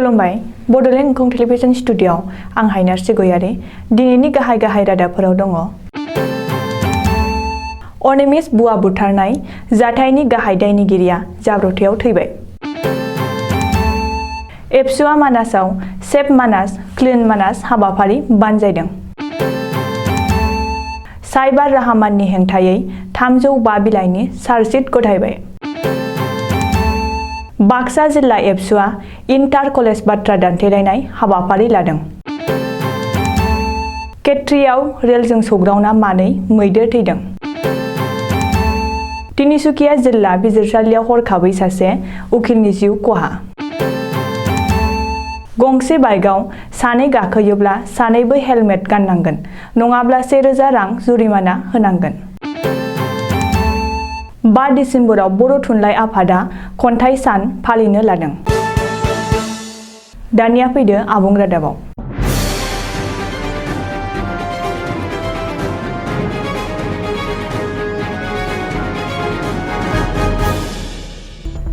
खुलुमबाय बड'लेण्ड एंखं टेलिभिजन स्टुडिय'आव आं हायनार्सि गयारि दिनैनि गाहाय रादाबफोराव दङ। अनिमिस बुवा बुथारनाय जाथायनि गाहाय दायनिगिरिया जाब्रबथायाव थैबाय। एबसुआ मानासआव सेफ मानास क्लिन मानास हाबाफारि बानजायदों। साइबार राहामाननि हेंथायै 305 बिलाइनि चार्जशीट गथायबाय। बाक्सा जिल्ला एबसुआ इन्टार कलेज बाथ्रा दान्थेलायनाय हाबाफारि लादों। केट्रियाव रेलजों सौग्रावना मानै मैदेर थैदों। तिनिसुकिया जिल्ला बिजिरसालियाव हरखाबै सासे उखिलनि जिउ खहा। गंसे बाइकआव सानै गाखोयोब्ला सानैबो हेलमेट गाननांगोन नङाब्ला 1000 रां जुरिमाना होनांगोन। 5 डिसेम्बराव बर' थुनलाइ आफादा खन्थाइ सान फालिनो लादों। दानिया फैदो आबुं रादाबाव।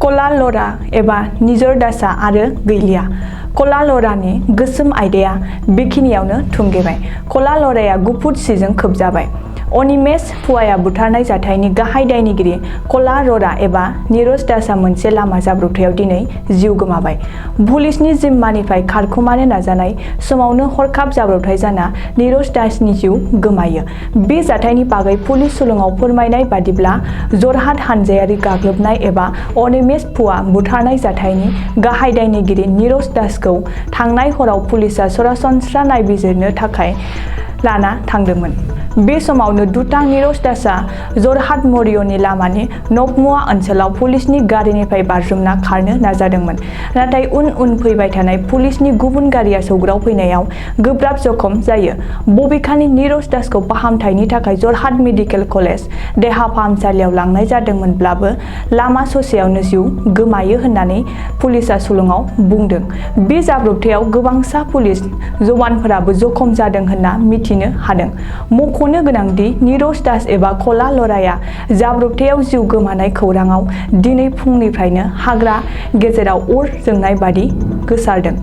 कला लरा एबा निजर दासा आरो गैलिया। कला लरानि गोसोम आयदाया बेखिनियावनो थुंगेबाय। कला लराया गुफुर सिजों खोबजाबाय। अनिमेस फुवाया बुथारनाय जाथायनि गाहाय दायनिगिरि कला लरा एबा निरज दासआ मोनसे लामा जाब्रबथायाव दिनै जिउ गोमाबाय। पुलिसनि जिम्मानिफ्राय खारखोमानो नाजानाय समावनो हरखाब जाब्रबथाय जाना निरज दासनि जिउ गोमायो। बे जाथायनि बागै पुलिस सुलुङाव फोरमायनाय बादिब्ला जरहाट हानजायारि गाग्लोबनाय एबा अनिमेस फुवा बुथारनाय जाथायनि गाहाय दायनिगिरि निरज दासखौ थांनाय हराव पुलिसआ सरासनस्रा नायबिजिरनो थाखाय लाना थांदोंमोन। बे समावनो दुथां निरज दासआ जरहाट मरियनि लामानि नकमुवा ओनसोलाव पुलिसनि गारिनिफ्राय बाज्रुमना खारनो नाजादोंमोन। नाथाय उन फैबाय थानाय पुलिसनि गुबुन गारिया सौग्रावफैनायाव गोब्राब जखम जायो। बबेखानि निरज दासखौ फाहामथायनि थाखाय जरहाट मेडिकेल कलेज देहा फाहामसालियाव लांनाय जादोंमोनब्लाबो लामा ससेयावनो जिउ गोमायो होननानै पुलिसआ सुलुङाव बुंदों। बे जाब्रबथायाव गोबांसा पुलिस जवानफोराबो जखम जादों होनना मिथिनो हादों। मख'नो गोनांदि निरज दास एबा कला लराया जाब्रबथायाव जिउ गोमानाय खौराङाव दिनै फुंनिफ्रायनो हाग्रा गेजेराव अर जोंनाय बादि गोसारदों।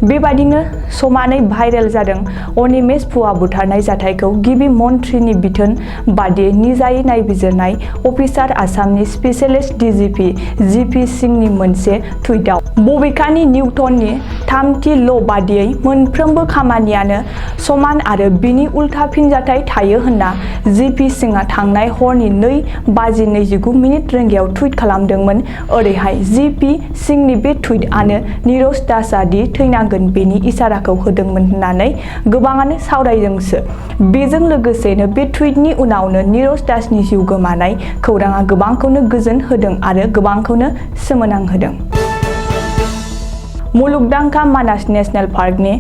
बेबादिनो समानै भाइरेल जादों। अनिमेस फुवा बुथारनाय जाथायखौ गिबि मन्थ्रिनि बिथोन बादियै निजायै नायबिजिरनाय अफिसार आसामनि स्पेसियेलिस्ट डिजिपि जिपि सिंहनि मोनसे टुइटआव। बबेखानि निउटननि थामथि ल' बादियै मोनफ्रोमबो खामानियानो समान आरो बिनि उल्था फिनजाथाय थायो होनना जिपि सिंहआ थांनाय हरनि 2:29 रिंगायाव टुइट खालामदोंमोन। ओरैहाय जिपि सिंहनि बे टुइटआनो निरज दासआ दि थैनांगोन बेनि इसाराखौ होदोंमोन होननानै गोबाङानो सावरायदोंसो। बेजों लोगोसेनो बे टुइटनि उनावनो निरज दासनि जिउ गोमानाय खौराङा गोबांखौनो गोजोन होदों आरो गोबांखौनो सोमोनांहोदों। मुलुगदांखा मानास नेशनेल पार्कनि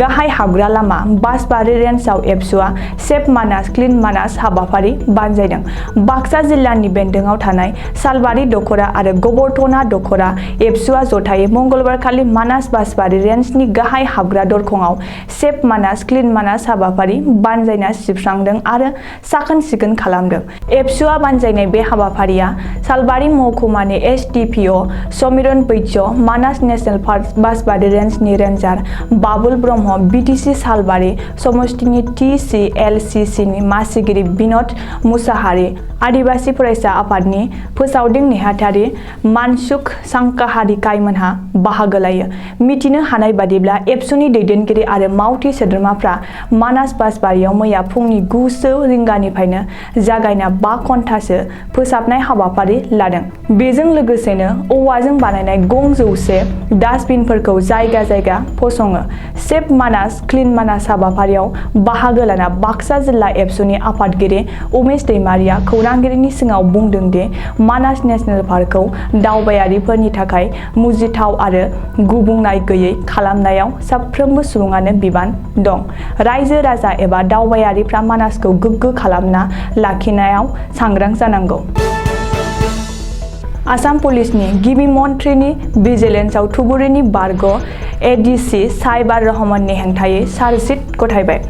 गाहाय हाबग्रा लामा बासबारि रेन्जआव एबसुआ सेफ मानास क्लिन मानास हाबाफारि बानजायदों। बाक्सा जिल्लानि बेन्दोंआव थानाय सालबारि दख'रा आरो गबरथना दख'रा एबसुआ जथायै मंगलबारखालि मानास बासबारि रेन्जनि गाहाय हाबग्रा दरखंआव सेफ मानास क्लिन मानास हाबाफारि बानजायना सिबस्रांदों आरो साखोन सिखोन खालामदों। एबसुआ बानजायनाय बे हाबाफारिया सालबारि महकुमानि एसडिपिअ समिरन बैद्य, मानास नेशनेल पार्क बासबारि रेन्जनि रेन्जार बाबुल ब्रह्म, बिटिसि सालबारि समष्टिनि TCLCCनि मासिगिरि बिन'द मुसाहारि, आदिबासि फरायसा आफादनि फोसावदिं नेहाथारि मानसुख सांकाहारिकाइमोनहा बाहागो लायो। मिथिनो हानाय बादिब्ला एबसुनि दैदेनगिरि आरो मावथि सोद्रोमाफ्रा मानास बासबारियाव मैया फुंनि 9 रिंगानिफ्रायनो जागायना 5 घन्टासो फोसाबनाय हाबाफारि लादों। बेजों लोगोसेनो औवाजों बानायनाय गं 100 डास्टबिनफोरखौ जायगा जायगा फसङो। सेफ मानास क्लिन मानास हाबाफारियाव बाहागो लाना बाक्सा जिल्ला एबसुनि आफादगिरि उमेश दैमारिया खौरांगिरिनि सिगाङाव बुंदों दि मानास नेशनेल पार्कखौ दावबायारिफोरनि थाखाय मुजिथाव आरो गुबुंनाय गैयै खालामनायाव साफ्रोमबो सुबुङानो बिबान दं। रायजो राजा एबा दावबायारिफ्रा मानासखौ गोग्गो खालामना लाखिनायाव सांग्रां जानांगौ। आसाम पुलिसनि गिबि मन्थ्रिनि भिजिलेन्सआव धुबुरीनि बारग' एडिसि साइबार रहमाननि हेंथायै चार्जशीट गथायबाय।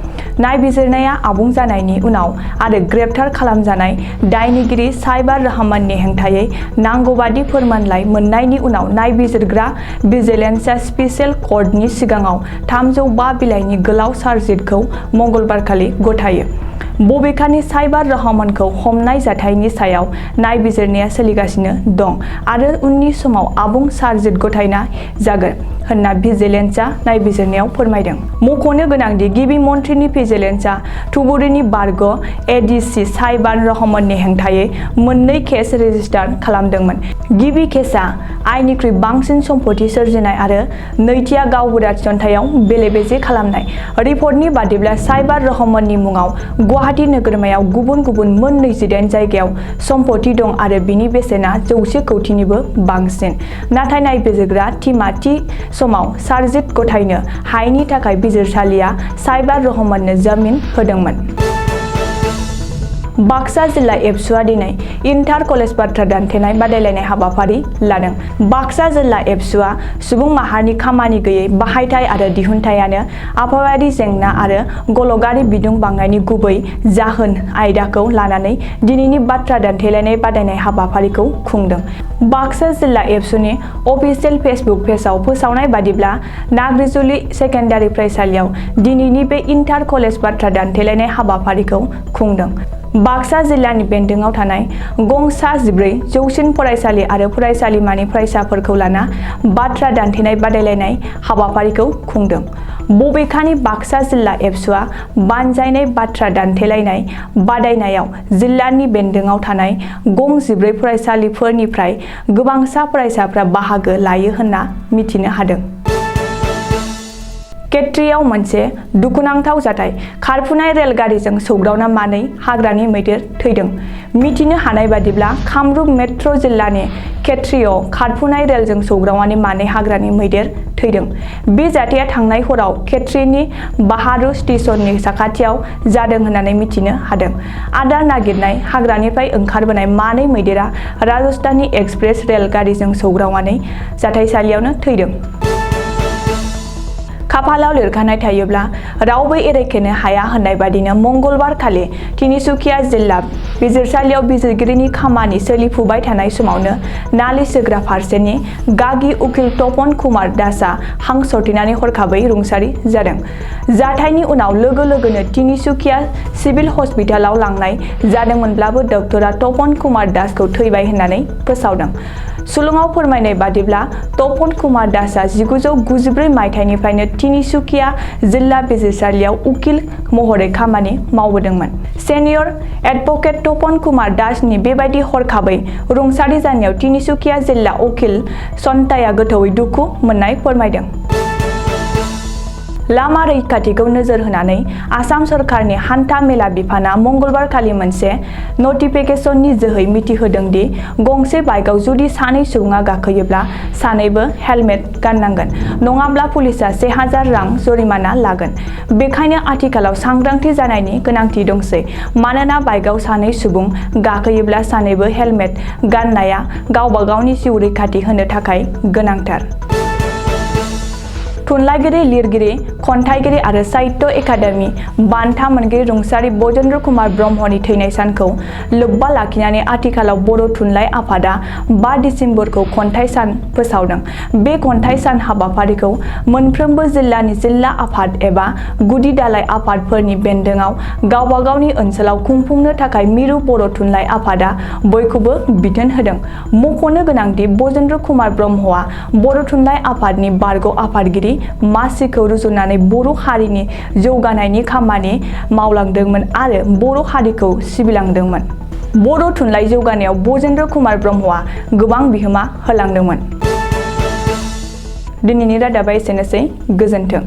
नायबिजिरनाया आबुं जानायनि उनाव आरो ग्रेप्तार खालामजानाय दायनिगिरि साइबार रहमाननि हेंथायै नांगौबादि फोरमानलाइ मोननायनि उनाव नायबिजिरग्रा भिजिलेन्सआ स्पेशेल कर्टनि सिगाङाव 305 बिलाइनि गोलाव चार्जशिटखौ मंगलबारखालि गथायो। बबेखानि साइबार रहमानखौ हमनाय जाथायनि सायाव नायबिजिरनाया सोलिगासिनो दं आरो उननि समाव आबुं चार्जशिट गथायनाय जागोन होनना भिजिलेन्सआ नायबिजिरनायाव फोरमायदों। मख'नो गोनांदि गिबि मन्थ्रिनि भिजिलेन्सआ धुबुरीनि बारग' एडिसि साइबार रहमाननि हेंथायै मोननै केस रेजिस्टार खालामदोंमोन। गिबि केसआ आयनिख्रुइ बांसिन सम्पथि सोरजिनाय आरो नैथिआ गावबुरा थिसनथायाव बेले-बेजे खालामनाय। रिपर्टनि बादिब्ला साइबार रहमाननि मुङाव गुवाहाटी नोगोरमायाव गुबुन गुबुन मोन 28 जायगायाव सम्पथि दं आरो बिनि बेसेना 100 कौटिनिबो बांसिन। नाथाय नायबिजिरग्रा टीमआ थि समाव चार्जशिट गथायनो हायैनि थाखाय बिजिरसालिया साइबार रहमाननो जामिन होदोंमोन। बाक्सा जिल्ला एबसुआ दिनै इन्टार कलेज बाथ्रा दान्थेनाय बादायलायनाय हाबाफारि लादों। बाक्सा जिल्ला एबसुआ सुबुं माहारिनि खामानि गैयै बाहायथाय आरो दिहुनथायानो आबहावायारि जेंना आरो गल'गारि बिदुं बांनायनि गुबै जाहोन आयदाखौ लानानै दिनैनि बाथ्रा दान्थेलायनाय बादायनाय हाबाफारिखौ खुंदों। बाक्सा जिल्ला एबसुनि अफिसियेल फेसबुक पेजआव फोसावनाय बादिब्ला नाग्रिजुलि सेकेन्डारि फरायसालियाव दिनैनि बे इन्टार कलेज बाथ्रा दान्थेलायनाय हाबाफारिखौ खुंदों। बाक्सा जिल्लानि बेन्दोङाव थानाय गंसा 14 जौसिन फरायसालि आरो फरायसालिमानि फरायसाफोरखौ लाना बाथ्रा दान्थेनाय बादायलायनाय हाबाफारिखौ खुंदों। बबेखानि बाक्सा जिल्ला एबसुआ बानजायनाय बाथ्रा दान्थेलायनाय बादायनायाव जिल्लानि बेन्दोङाव थानाय गं 14 फरायसालिफोरनिफ्राय गोबांसा फरायसाफ्रा बाहागो लायो होनना मिथिनो हादों। केट्रियाव मोनसे दुखुनांथाव जाथाय खारफुनाय रेलगारिजों सौग्रावना मानै हाग्रानि मैदेर थैदों। मिथिनो हानाय बादिब्ला कामरुप मेट्र' जिल्लानि केट्रियाव खारफुनाय रेलजों सौग्रावनानै मानै हाग्रानि मैदेर थैदों। बे जाथाया थांनाय हराव केट्रिनि बाहारु स्टेशननि साखाथियाव जादों होननानै मिथिनो हादों। आदार नागिरनाय हाग्रानिफ्राय ओंखारबोनाय मानै मैदेरा राजस्थाननि एक्सप्रेस रेलगारिजों सौग्रावनानै जाथायसालियावनो थैदों। खाफालाव लिरखानाय थायोब्ला रावबो एरायखेनो हाया होननाय बादिनो मंगलबार खालि तिनिसुकिया जिल्ला बिजिरसालियाव बिजिरगिरिनि खामानि सोलिफुबाय थानाय समावनो नालिस होग्रा फारसेनि गागि उकिल तपन कुमार दासआ हां सरथेनानै हरखाबै रुंसारि जादों। जाथायनि उनाव लोगो लोगोनो तिनिसुकिया सिभिल हस्पिटालाव लांनाय जादोंमोनब्लाबो डक्टरा तपन कुमार दासखौ थैबाय होननानै फोसावदों। सुलुङाव फोरमायनाय बादिब्ला तपन कुमार दासआ 1994 मायथाइनिफ्रायनो तिनिसुकिया जिल्ला बिजिरसालियाव उकिल महरै खामानि मावबोदोंमोन। सेनियर एडभोकेट तपन कुमार दासनि बेबायदि हरखाबै रुंसारि जानायाव तिनिसुकिया जिल्ला उकिल सन्ताया गोथौयै दुखु मोननाय फोरमायदों। लामा रैखाथिखौ नोजोर होनानै आसाम सरकारनि हान्था मेला बिफाना मंगलबार खालि मोनसे नटिफिकेशननि जोहै मिथिहोदों दि गंसे बाइकआव जुदि सानै सुबुङा गाखोयोब्ला सानैबो हेलमेट गाननांगोन, नङाब्ला पुलिसआ 1000 रां जरिमाना लागोन। बेखायनो आथिखालाव सांग्रांथि जानायनि गोनांथि दंसै, मानोना बाइकआव सानै सुबुं गाखोयोब्ला सानैबो हेलमेट गाननाया गावबा गावनि जिउ रैखाथि होनो थाखाय गोनांथार। थुनलाइगिरि, लिरगिरि, खन्थाइगिरि आरो साहित्य एकाडेमि बान्था मोनगिरि रुंसारि बजेन्द्र कुमार ब्रह्मनि थैनाय सानखौ लोब्बा लाखिनानै आथिखालाव बर' थुनलाइ आफादा 5 दिसेम्बरखौ खन्थाइ सान फोसावदों। बे खन्थाइ सान हाबाफारिखौ मोनफ्रोमबो जिल्लानि जिल्ला आफाद एबा गुदि दालाइ आफादफोरनि बेन्दोङाव गावबा गावनि ओनसोलाव खुंफुंनो थाखाय मिरु बर' थुनलाइ आफादा बयखौबो बिथोन होदों। मख'नो गोनांदि बजेन्द्र कुमार ब्रह्मआ बर' थुनलाइ आफादनि बारग' आफादगिरि मासिखौ रुजुनानै बर' हारिनि जौगानायनि खामानि मावलांदोंमोन आरो बर' हारिखौ सिबिलांदोंमोन। बर' थुनलाइ जौगानायाव बजेन्द्र कुमार ब्रह्मआ गोबां बिहोमा होलांदोंमोन। दिनैनि रादाबा एसेनोसै, गोजोन्थों।